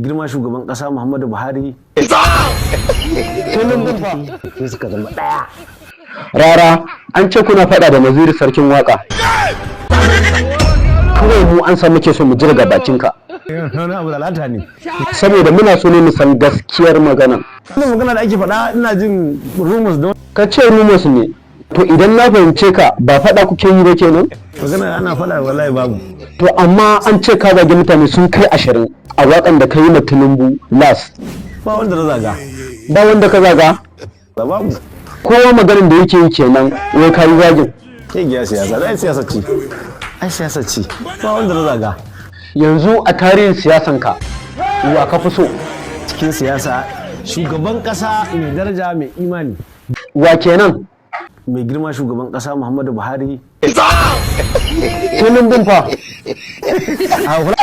Girma shugaban kasa Muhammadu Buhari. Tinubu fa? Sai suka zama daya. Rara, an ce kuna faɗa da Naziru Sarkin Waka. Kawai mu an san muke so mu ji daga bakinka. Wani abu lalata ne. Saboda muna so ne mu san gaskiyar magana. Wannan magana da ake faɗa, ina jin rumors da Ka ce rumors ne. To, idan na fahimce ka, ba faɗa kuke yi ba kenan? Magana ana faɗa, wallahi babu. To, amma an ce ka zagi mutane sun kai 20 a waƙan da ka yi ma Tinubu last. Ba wanda na zaga. Ba wanda ka zaga? Ba, babu. Kowa maganin da yake yi kenan, wai ka yi zagin. Ke giya siyasa, ai siyasa ce, ai siyasa ce. Ba wanda na zaga. Yanzu a tarihin siyasan ka, wa ka fi so? Cikin siyasa, shugaban kasa mai daraja, mai imani. Wa kenan? Mai girma shugaban kasa Muhammadu Buhari. Tinubun fa? A kula.